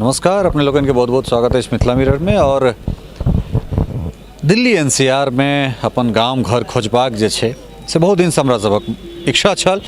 नमस्कार, अपने लोगन के बहुत बहुत स्वागत अछि मिथिला मिरर में। और दिल्ली एनसीआर में अपन गाम घर खोजबाक जे छै से बहुत दिनसँ हमरा सभक इच्छा छल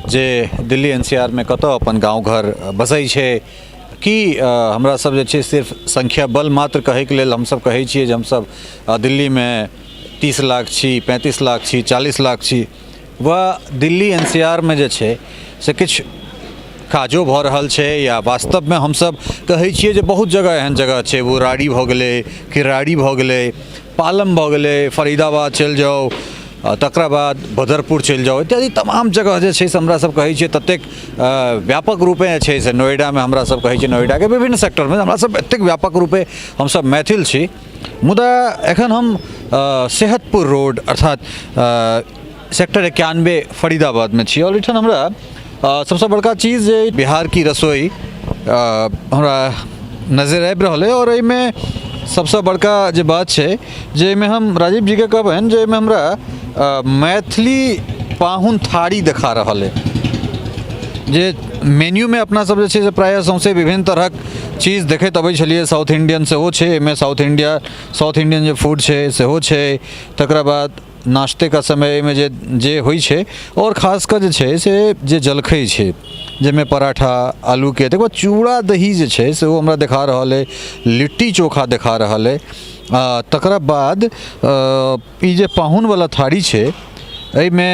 जे दिल्ली एनसीआर में कतऽ अपन गाँव घर बसै छै कि हमरा सब जे छै सिर्फ संख्या बल मात्र कहैके लेल हमसब कहै छियै जे हमसब दिल्लीमे 30 लाख छी, 35 लाख छी, 40 लाख छी, वा दिल्ली एन सी आर मे जे छै से किछु काजो भऽ रहल छै या वास्तवमे हमसब कहै छियै जे बहुत जगह एहन जगह छै, बुराड़ी भऽ गेलै, किराड़ी भऽ गेलै, पालम भऽ गेलै, फरीदाबाद चलि जाउ, तकरा बाद बदरपुर चलि जाउ, इत्यादि तमाम जगह जे छै से हमरा सब कहै छियै ततेक व्यापक रूपे जे छै से नोएडामे हमरा सब कहै छियै, नोएडाके विभिन्न सेक्टरमे हमरा सब एतेक व्यापक रूपे हमसब मैथिल छी। मुदा एखन हम सेहतपुर रोड अर्थात सेक्टर 91 फरीदाबादमे छी आओर एहिठाम हमरा सबसँ बड़का चीज जे बिहार की रसोई हमरा नजरि आबि रहल अइ। आओर एहिमे सबसँ बड़का जे बात छै जे एहिमे हम राजीव जीके कहबनि जे एहिमे हमरा मैथिली पाहुन थारी देखा रहल अइ, जे मेन्यूमे अपना सब जे छै से प्रायः सौंसे विभिन्न तरहक चीज देखैत अबै छलियै। साउथ इंडियन सेहो छै एहिमे, साउथ इंडियन जे फूड छै सेहो छै। तकरा बाद नाश्तेके समय एहिमे जे जे होइ छै आओर खास कऽ जे छै से जे जलखै छै जाहिमे पराठा आलूके, तकर बाद चूड़ा दही जे छै से ओ हमरा देखा रहल अइ, लिट्टी चोखा देखा रहल अइ। आ तकरा बाद ई जे पाहुनवला थारी छै एहिमे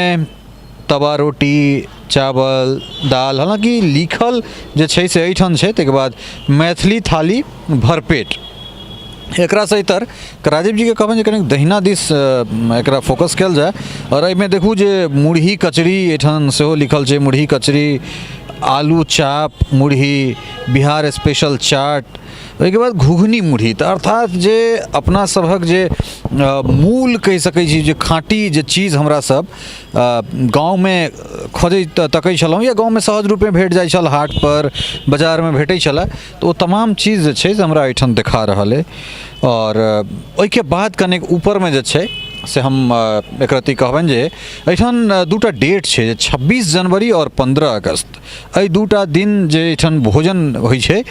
तवा रोटी, चावल, दाल, हालाँकि लिखल जे छै से एहिठाम छै। ताहिके बाद मैथिली थाली भरपेट। एकरासँ इतर राजीव जीके कहबनि जे कनि दहिना दिस एकरा फोकस कयल जाय। आओर एहिमे देखू जे मुरही कचरी एहिठाम सेहो लिखल छै, मुरही कचरी, आलू चाप मुरही, बिहार स्पेशल चाट, ओहिके बाद घुघनी मुरही। तऽ अर्थात जे अपना सभक जे मूल कहि सकै छी जे खाँटी जे चीज हमरा सब गाँवमे खोजैत तकै छलहुँ या गाँवमे सहज रूपे भेट जाइ छल, हाट पर बाजारमे भेटै छलै, तऽ ओ तमाम चीज जे छै से हमरा एहिठाम देखा रहल अइ। आओर ओहिके बाद कनेक ऊपरमे जे छै से हम एक रत्ती कहबनि जे एहिठाम दूटा डेट छै, जे 26 जनवरी आओर 15 अगस्त, एहि दूटा दिन जे एहिठाम भोजन होइ छै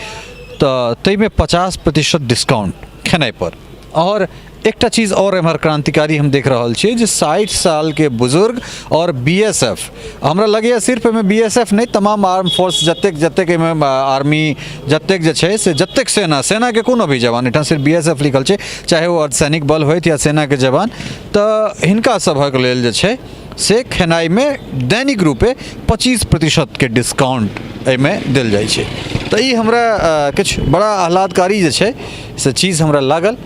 तऽ ताहिमे 50% डिस्काउंट खेनाइपर। आओर एकटा चीज आओर एम्हर क्रांतिकारी हम देख रहल छियै जे 60 सालके बुजुर्ग आओर बी एस एफ, हमरा लगैए सिर्फ एहिमे बी एस एफ नहि, तमाम आर्म फोर्स जतेक जतेक एहिमे आर्मी जतेक जे छै से जतेक सेना सेनाके कोनो भी जवान, एहिठाम सिर्फ बी एस एफ लिखल छै, चाहे ओ अर्धसैनिक बल होथि या सेनाके जवान, तऽ हिनका सभक लेल जे छै से खेनाइमे दैनिक रूपे 25%के डिस्काउंट एहिमे देल जाइ छै। तऽ ई हमरा किछु बड़ा आह्लादकारी जे छै से चीज हमरा लागल।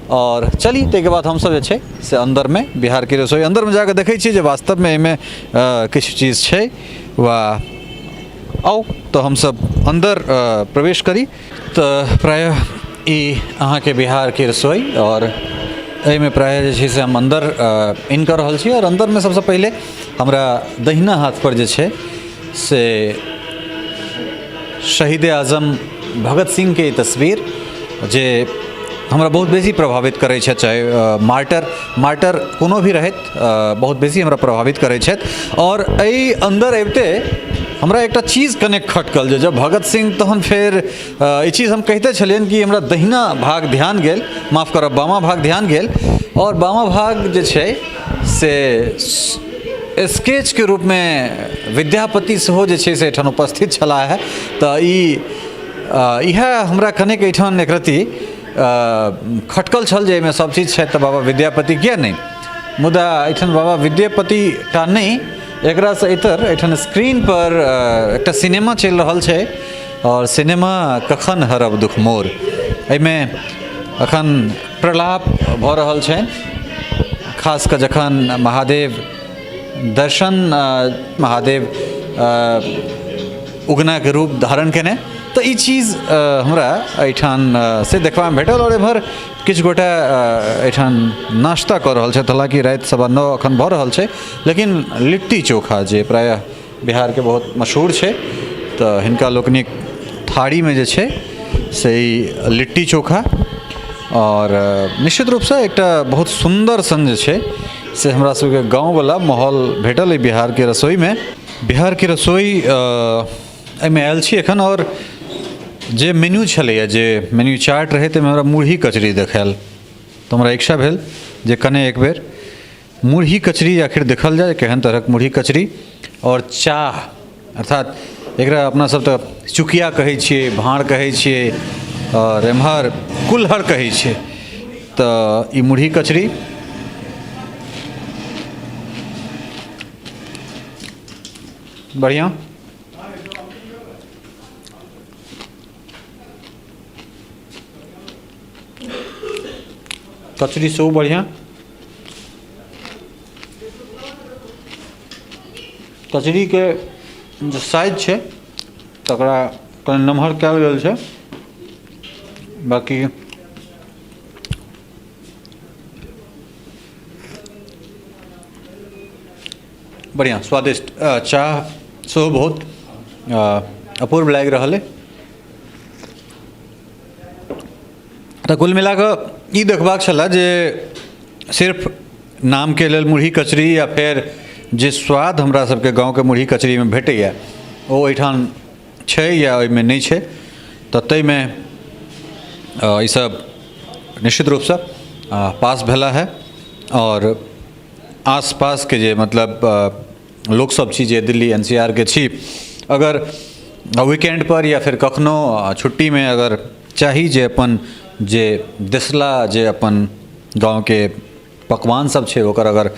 आओर चली ताहिके बाद हमसब जे छै से अन्दरमे बिहारके रसोई अन्दरमे जाकऽ देखै छियै जे वास्तवमे एहिमे किछु चीज छै वा। आउ तऽ हमसब अन्दर प्रवेश करी। तऽ प्रायः ई अहाँके बिहारके रसोई आओर एहिमे प्रायः जे छै से हम अन्दर इन कऽ रहल छी। आओर अन्दरमे सबसँ पहिले हमरा दहिना हाथपर जे छै से शहीद आजम भगत सिंहके ई तस्वीर जे हमरा बहुत बेसी प्रभावित करै छथि, चाहे मार्टर कोनो भी रहथि, बहुत बेसी हमरा प्रभावित करै छथि। आओर एहि अन्दर अबिते हमरा एकटा चीज कने खटकल जे जब भगत सिंह तहन फेर ई चीज हम कहिते छलियनि कि हमरा दहिना भाग ध्यान गेल, माफ करब, बामा भाग ध्यान गेल। आओर बामा भाग जे छै से स्केचके रूपमे विद्यापति सेहो जे छै से एहिठाम उपस्थित छलाह हे। तऽ ई इएह हमरा कनेक एहिठाम एक रत्ती खटकल छल जे एहिमे सब चीज छथि तऽ बाबा विद्यापति किए नहि। मुदा एहिठाम बाबा विद्यापति टा नहि, एकरासँ इतर एहिठाम स्क्रीनपर एकटा सिनेमा चलि रहल छै आओर सिनेमा कखन हरब दुख मोर, एहिमे एखन प्रलाप भऽ रहल छनि, खास कऽ जखन महादेव दर्शन, महादेव उगनाके रूप धारण केने, तऽ ई चीज हमरा एहिठाम से देखबामे भेटल। आओर एम्हर किछु गोटे एहिठाम नाश्ता कऽ रहल छथि, हालाँकि राति 9:15 एखन भऽ रहल छै, लेकिन लिट्टी चोखा जे प्रायः बिहारके बहुत मशहूर छै, तऽ हिनका लोकनिक थारीमे जे छै से ई लिट्टी चोखा। आओर निश्चित रूपसँ एकटा बहुत सुन्दर सन जे छै से हमरा सबके गाँववला माहौल भेटल एहि बिहारके रसोईमे। बिहारके रसोई एहिमे आयल छी एखन। आओर जे मेन्यू छलैए, जे मेन्यू चार्ट रहै, ताहिमे हमरा मुरही कचरी देखायल, तऽ हमरा इच्छा भेल जे कने एक बेर मुरही कचरी आखिर देखल जाय, केहन तरहक मुरही कचरी आओर चाह, अर्थात एकरा अपना सब तऽ चुकिया कहै छियै, भाँड़ कहै छियै आओर एम्हर कुल्हड़ कहै छियै। तऽ ई मुरही कचरी बढ़िआँ। कचरी सेहो बढ़िआँ। कचरीके जे साइज छै तकरा कनि नमहर कयल गेल छै। बाँकी बढ़िआँ स्वादिष्ट। चाह सेहो बहुत अपूर्व लागि रहल अइ। तऽ कुल मिला कऽ ई देखबाक छलए जे सिर्फ नामके लेल मुरही कचरी या फेर जे स्वाद हमरा सबके गाँवके मुरही कचरीमे भेटैए ओ एहिठाम छै या ओहिमे नहि छै। तऽ ताहिमे ईसब निश्चित रूपसँ पास भेला हे। आओर आसपासके जे मतलब लोकसब छी जे दिल्ली NCR के छी, अगर वीकेंड पर या फिर कखनो छुट्टीमे अगर चाही जे अपन जे देसला जे अपन गाँवके पकवान सब छै ओकर अगर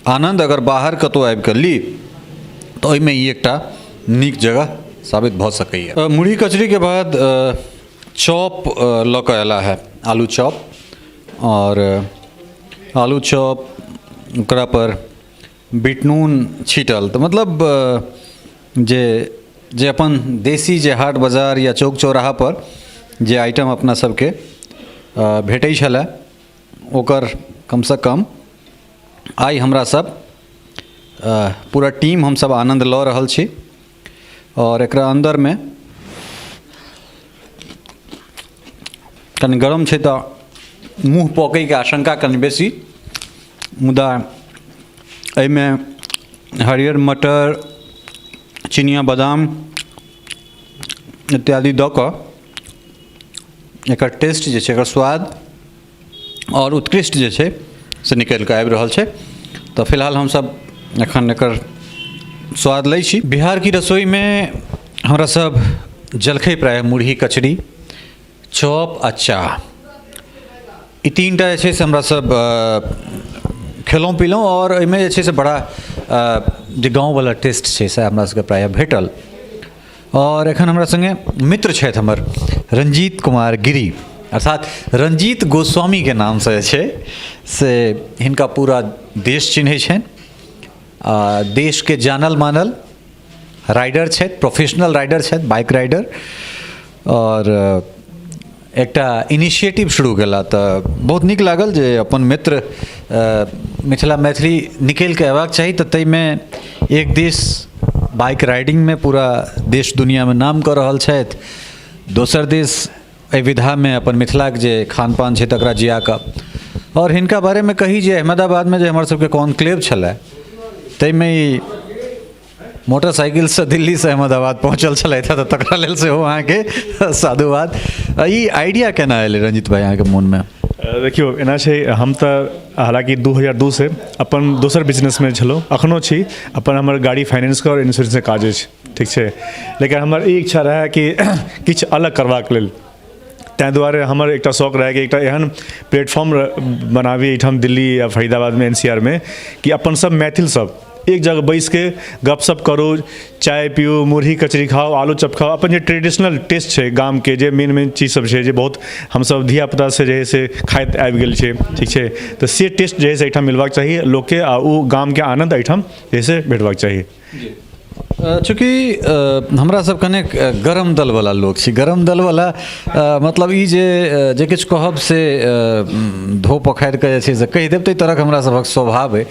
आनन्द अगर बाहर कतहु आबिकऽ ली, तऽ ओहिमे ई एकटा नीक जगह साबित भऽ सकैए। मुरही कचरीके बाद चॉप लऽ कऽ अयला हे, आलू चॉप। आओर आलू चॉप ओकरा पर बिट नून छीटल, तऽ मतलब जे जे अपन देशी जे हाट बाजार या चौक चौराहापर जे आइटम अपना सबके भेटै छलै ओकर कमसँ कम आइ हमरा सब पूरा टीम हमसब आनन्द लऽ रहल छी। आओर एकरा अन्दरमे कनि गरम छै तऽ मुँह पकैके आशंका कनि बेसी, मुदा एहिमे हरियर मटर, चिनिया बादाम इत्यादि दऽ कऽ एकर टेस्ट जे छै, एकर स्वाद आओर उत्कृष्ट जे छै से निकलि कऽ आबि रहल छै। तऽ फिलहाल हमसब एखन एकर स्वाद लै छी। बिहार की रसोईमे हमरा सब जलखै प्रायः मुरही कचरी, चॉप आ चाह, ई तीनटा जे छै से हमरा सब खेलहुँ पीलहुँ। आओर एहिमे जे छै से बड़ा जे गाँववला टेस्ट छै से हमरा सबके प्रायः भेटल। आओर एखन हमरा सङ्गे मित्र छथि हमर रंजीत कुमार गिरी, अर्थात रंजीत गोस्वामीके नामसँ जे छै से हिनका पूरा देश चिन्है छनि। आ देशके जानल मानल राइडर छथि, प्रोफेशनल राइडर छथि, बाइक राइडर। आओर एकटा इनिशिएटिव शुरू केला, तऽ बहुत नीक लागल जे अपन मित्र मिथिला मैथिली निकलि कऽ अयबाक चाही। तऽ ताहिमे एक दिस बाइक राइडिंगमे पूरा देश दुनिआँमे नाम कऽ रहल छथि, दोसर दिस एहि विधामे अपन मिथिलाके जे खान पान छै तकरा जिया कऽ। आओर हिनका बारेमे कही जे अहमदाबादमे जे हमर सबके कॉन्क्लेव छलै ताहिमे ई मोटरसाइकिलसँ दिल्लीसँ अहमदाबाद पहुँचल छलथि तऽ तकरा लेल सेहो अहाँके साधुवाद। ई आइडिया केना एलै रंजीत भाई अहाँके मोनमे? देखियौ, एना छै, हम तऽ हालाँकि 2002सँ अपन दोसर बिजनेसमे छलहुँ, एखनो छी। अपन हमर गाड़ी फाइनेंसके आओर इन्श्योरेंसके काज अछि, ठीक छै। लेकिन हमर ई इच्छा रहए कि किछु अलग करबाक लेल। ताहि दुआरे हमर एकटा शौक रहए कि एकटा एहन प्लेटफॉर्म बनाबी एहिठाम दिल्ली या फरीदाबादमे NCR मे कि अपन सब मैथिल सब एक जगह बैसिके गपशप करू, चाय पियू, मुरही कचरी खाउ, आलू चॉप खाउ। अपन जे ट्रेडिशनल टेस्ट छै गामके, जे मेन मेन चीज सब छै जे बहुत हमसब धियापुतासँ जे हइ से खाइत आबि गेल छै, ठीक छै, तऽ से टेस्ट जे हइ से एहिठाम मिलबाक चाही लोकके आ ओ गामके आनन्द एहिठाम जे हइ से भेटबाक चाही। चूँकि हमरा सब कनेक गरम दलवला लोक छी, गरम दलवला मतलब ई जे जे किछु कहब से धो पखारि कऽ जे छै से कहि देब, ताहि तरहक हमरा सभक स्वभाव अइ।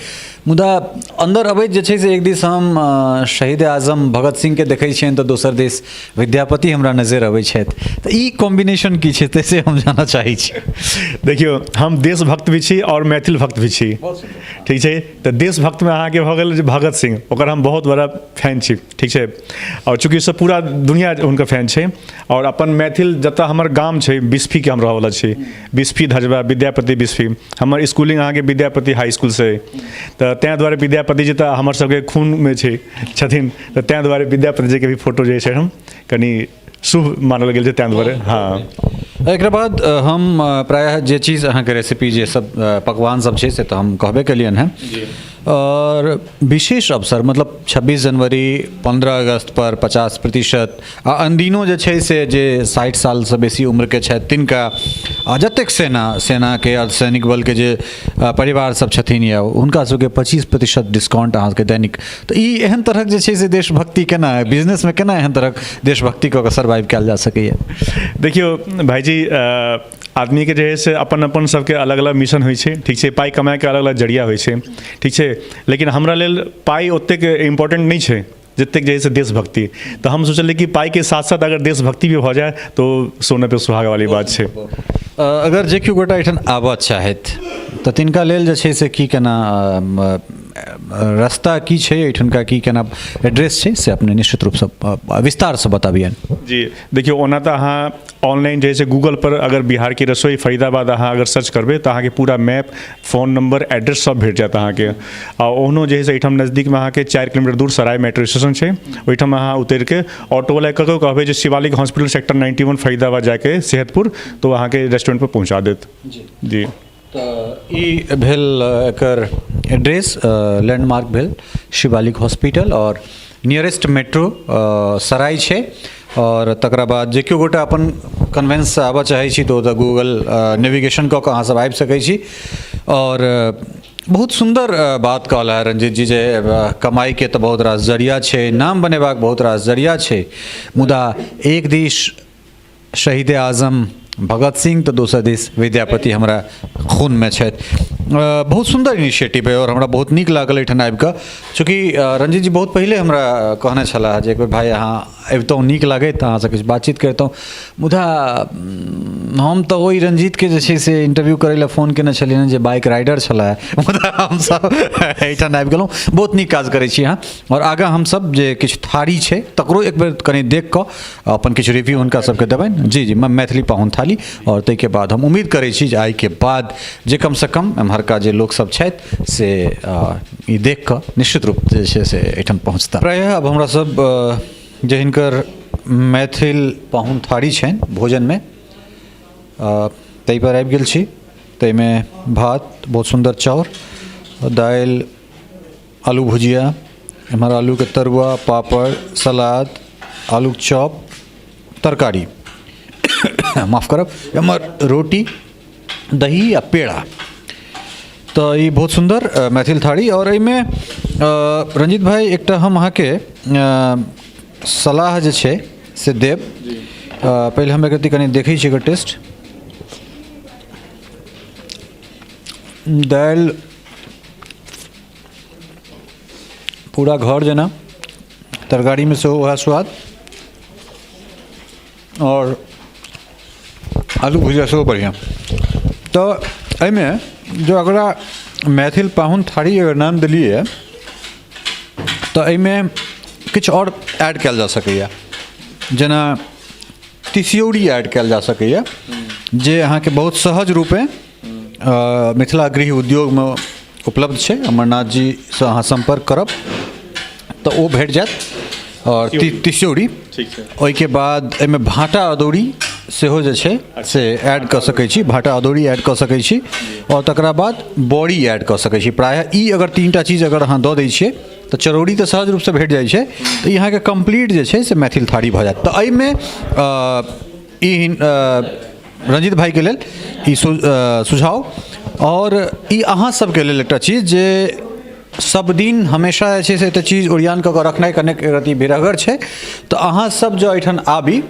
मुदा अन्दर अबैत जे छै से एक दिस हम शहीद आजम भगत सिंहके देखै छियनि तऽ दोसर दिस विद्यापति हमरा नजरि अबै छथि। तऽ ई कॉम्बिनेशन की छै से हम जानऽ चाहै छी। देखियौ, हम देशभक्त भी छी आओर मैथिल भक्त भी छी, ठीक छै। तऽ देशभक्तमे अहाँके भऽ गेल जे भगत सिंह, ओकर हम बहुत बड़ा फैन छी, ठीक छै। आओर चूँकि से पूरा दुनिया हुनकर फैन छै। आओर अपन मैथिल जतऽ हमर गाम छै बिस्फीके हम रहऽवला छी, बिस्फी धजबा विद्यापति बिस्फी, हमर स्कूलिंग अहाँके विद्यापति हाई स्कूलसँ अइ, तऽ ताहि दुआरे विद्यापति जी तऽ हमर सबके खूनमे छै छथिन, तऽ ताहि दुआरे विद्यापति जीके भी फोटो जे छै हम कनि शुभ मानल गेल छै, ताहि दुआरे। हँ, एकरा बाद हम प्रायः जे चीज अहाँके रेसिपी जे सब पकवान सब छै से तऽ हम कहबे केलियनि हेँ। आओर विशेष अवसर मतलब 26 जनवरी, 15 अगस्त पर 50% आ अनदिनो जे छै से जे 60 सालसँ बेसी उम्रके छथि तिनका आ जतेक सेनाके अर्धसैनिक बलके जे परिवार सब छथिन या हुनका सबके 25% डिस्काउंट अहाँके दैनिक। तऽ ई एहन तरहक जे छै से देशभक्ति केना बिजनेसमे केना एहन तरहक देशभक्ति कऽ कऽ सर्वाइव कयल जा सकैए? देखियौ भाइजी, आदमीके जे है से अपन अपन सबके अलग अलग मिशन होइ छै, ठीक छै। पाइ कमाइके अलग अलग जरिया होइ छै, ठीक छै। लेकिन हमरा लेल पाइ ओतेक इम्पोर्टेंट नहि छै जतेक जे है से देशभक्ति। तऽ हम सोचलियै कि पाइके साथ साथ अगर देशभक्ति भी भऽ जाय तऽ सोने पे सुहागा वाली बात छै। अगर जे केओ गोटा एहिठाम आबऽ चाहथि तऽ तिनका लेल जे छै से की केना रस्ता की छै एहिठुनका, की केना एड्रेस छै से अपने निश्चित रूपसँ विस्तारसँ बताबियनि। जी देखियौ, ओना तऽ अहाँ ऑनलाइन जे है से गूगलपर अगर बिहार की रसोई फरीदाबाद अहाँ अगर सर्च करबै तऽ अहाँके पूरा मैप, फोन नंबर, एड्रेस सब भेट जायत अहाँके। आ ओहनो जे है से एहिठाम नजदीकमे अहाँके 4 किलोमीटर दूर सराय मेट्रो स्टेशन छै, ओहिठाम अहाँ उतरिके ऑटोवला ककरो कहबै जे शिवालिक हॉस्पिटल सेक्टर 91 फरीदाबाद जाइके सेहतपुर, तऽ ओ अहाँके रेस्टोरेंटपर पहुँचा देत। जी, तऽ ई भेल एकर एड्रेस, लैंडमार्क भेल शिवालिक हॉस्पिटल आओर नियरेस्ट मेट्रो सराय छै। आओर तकरा बाद जे केओ गोटा अपन कन्वेंससँ आबऽ चाहै छी तऽ ओतऽ गूगल नेविगेशन कऽ कऽ अहाँसभ आबि सकै छी। आओर बहुत सुन्दर बात कहला है रंजीत जी जे कमाइके तऽ बहुत रास जरिया छै, नाम बनेबाक बहुत रास जरिया छै, मुदा एक दिस शहीद आजम भगत सिंह तऽ दोसर दिस विद्यापति हमरा खूनमे छथि। बहुत सुन्दर इनिशिएटिव अइ आओर हमरा बहुत नीक लागल एहिठाम आबिकऽ। चूँकि रंजीत जी बहुत पहिले हमरा कहने छलाह जे एक बेर भाय अहाँ अबितहुँ नीक लागैत, अहाँसँ किछु बातचीत करितहुँ। मुदा हम तऽ ओहि रंजीतके जे छै से इंटरव्यू करै लए फोन केने छलियनि जे बाइक राइडर छलाह, मुदा हमसब एहिठाम आबि गेलहुँ। बहुत नीक काज करै छी अहाँ। आओर आगाँ हमसब जे किछु थारी छै तकरो एक बेर कनि देख कऽ अपन किछु रिव्यू हुनका सबके देबनि। जी जी, मैथिली पाहुन थाली। आओर ताहिके बाद हम उम्मीद करै छी जे आइके बाद जे कमसँ कम एम्हरका जे लोकसब छथि से ई देख कऽ निश्चित रूप जे छै से एहिठाम पहुँचता। प्रायः आब हमरा सब जे हिनकर मैथिल पाहुन थारी छनि भोजनमे ताहिपर आबि गेल छी। ताहिमे भात, बहुत सुन्दर चाउर, दालि, आलू भुजिया, एम्हर आलूके तरुआ, पापड़, सलाद, आलूके चॉप, तरकारी, माफ करब, एम्हर रोटी, दही आ पेड़ा। तऽ ई बहुत सुन्दर मैथिल थारी। आओर एहिमे रंजीत भाइ एकटा हम अहाँके सलाह जे छै से देब। पहिले हम एक कनि देखै छी एकर टेस्ट। दालि पूरा घर जेना, तरकारीमे सेहो वएह स्वाद आओर आलू भुजिया सेहो बढ़िआँ। तऽ एहिमे जो अगला मैथिल पाहुन थारी अगर नाम देलियै तऽ एहिमे किछु आओर ऐड कयल जा सकैए, जेना तिसियौरी ऐड कयल जा सकैए जे अहाँके बहुत सहज रूपे मिथिला गृह उद्योगमे उपलब्ध छै। अमरनाथ जीसँ अहाँ सम्पर्क करब तऽ ओ भेट जायत। आओर तिसियौरी, ओहिके बाद एहिमे भाँटा अदौरी सेहो जे छै से ऐड कऽ सकै छी, भाँटा अदौरी ऐड कऽ सकै छी। आओर तकरा बाद बड़ी ऐड कऽ सकै छी। प्रायः ई अगर तीनटा चीज अगर अहाँ दऽ दै छियै तऽ चरौरी तऽ सहज रूपसँ भेट जाइ छै, तऽ ई अहाँके कम्प्लीट जे छै से मैथिल थारी भऽ जायत। तऽ एहिमे ई रंजीत भाइके लेल ई सुझाव आओर ई अहाँ सबके लेल एकटा चीज जे सब दिन हमेशा जे छै से एतेक चीज ओरियान कऽ कऽ रखनाइ कनेक अथी बेरहगर छै। तऽ अहाँ सब जँ एहिठाम आबी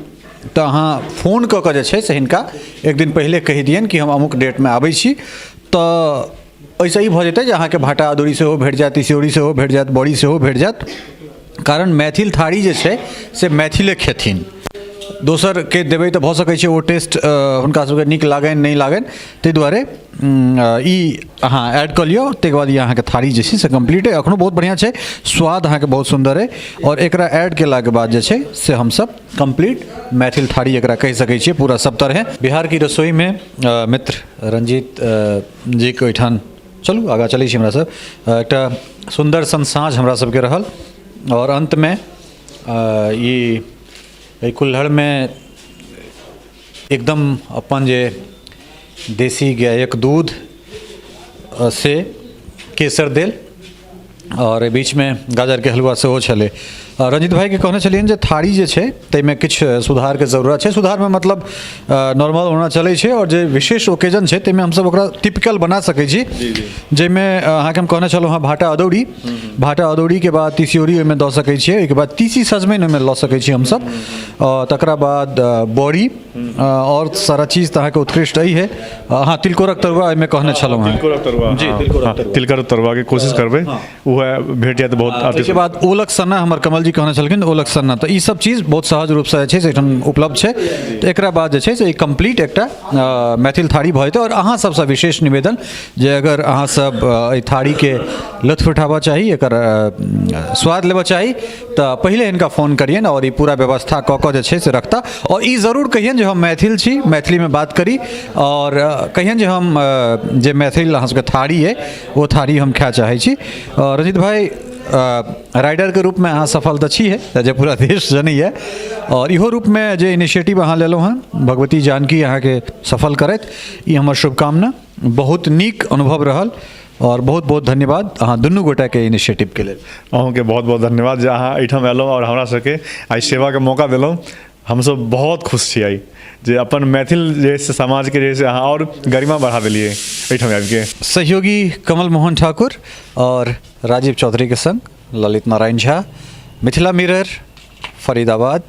तऽ अहाँ फोन कऽ कऽ जे छै से हिनका एक दिन पहिले कहि दियनि कि हम अमुक डेटमे आबै छी, तऽ ओहिसँ ई भऽ जेतै जे अहाँके भाटा अदौरी सेहो भेट जायत, तिसियौरी सेहो भेट जायत, बड़ी सेहो भेट जायत। कारण मैथिल थारी जे छै से मैथिले खेथिन, दोसरके देबै तऽ भऽ सकै छै ओ टेस्ट हुनका सबके नीक लागनि नहि लागनि। ताहि दुआरे ई अहाँ ऐड कऽ लियौ। ताहिके बाद ई अहाँके थारी जे छै से कम्प्लीट अइ। एखनो बहुत बढ़िआँ छै, स्वाद अहाँके बहुत सुन्दर अइ। आओर एकरा ऐड केलाके बाद जे छै से हमसब कम्प्लीट मैथिल थारी एकरा कहि सकै छियै पूरा सब तरहे। बिहार की रसोईमे मित्र रंजीत जीके ओहिठाम चलू, आगाँ चलै छी। हमरा सब एकटा सुन्दर सन साँझ हमरा सबके रहल आओर अन्तमे ई एहि कुल्हड़मे एकदम अपन जे देशी गायक दूध से केसर देल आओर एहि बीचमे गाजरके हलुआ सेहो छलै। रंजीत भाइके कहने छलियनि जे थारी जे छै ताहिमे किछु सुधारके जरूरत छै। सुधारमे मतलब नॉर्मल ओना चलै छै आओर जे विशेष ओकेजन छै ताहिमे हमसब ओकरा टिपिकल बना सकै छी, जाहिमे अहाँके हम कहने छलहुँ हँ भाटा अदौरी, भाटा अदौरीके बाद तिसियौरी ओहिमे दऽ सकै छियै, ओहिके बाद तीसी सजमनि ओहिमे लऽ सकै छी हमसब, तकरा बाद बड़ी आओर सारा चीज तऽ अहाँके उत्कृष्ट अइ है। अहाँ तिलकोरक तरुआ एहिमे कहने छलहुँ हँ। तिलकोरक तरुआ। जी, तिलकोरक तरुआ। तिलकोरक तरुआके कोशिश करबै, उएह भेट जाय तऽ बहुत अति। ताहिके बाद ओलक सन्ना, हमर कमल जी कहने छलखिन ओलक सन्ना। तऽ ई सब चीज बहुत सहज रूपसँ जे छै से एहिठाम उपलब्ध छै। तऽ एकरा बाद जे छै से ई कम्प्लीट एकटा मैथिल थारी भऽ जेतै। आओर अहाँ सबसँ विशेष निवेदन जे अगर अहाँ सब एहि थारीके लुत्फ उठाबऽ चाही, एकर स्वाद लेबऽ चाही, तऽ पहिले हिनका फोन करियनि आओर ई पूरा व्यवस्था कऽ कऽ जे छै से रखता। आओर ई जरूर कहियनि जे हम मैथिल छी, मैथिलीमे बात करी, आओर कहियनि जे हम जे मैथिल अहाँ सबके थारी अइ ओ थारी हम खाय चाहै छी। रंजीत भाइ, राइडरके रूपमे अहाँ सफल तऽ छी हे जे पूरा देश जनैए, आओर इहो रूपमे जे इनिशिएटिव अहाँ लेलहुँ हँ, भगवती जानकी अहाँके सफल करथि, ई हमर शुभकामना। बहुत नीक अनुभव रहल आओर बहुत बहुत धन्यवाद अहाँ दुनू गोटाके इनिशिएटिवके लेल। अहूँके बहुत बहुत धन्यवाद जे अहाँ एहिठाम अयलहुँ आओर हमरा सबके आइ सेवाके मौका देलहुँ। हमसब बहुत खुश छी आइ जे अपन मैथिल जे से समाजके जे से अहाँ आओर गरिमा बढ़ा देलियै एहिठाम आबिके। सहयोगी कमल मोहन ठाकुर और राजीव चौधरी के संग ललित नारायण झा, मिथिला मिरर, फरीदाबाद।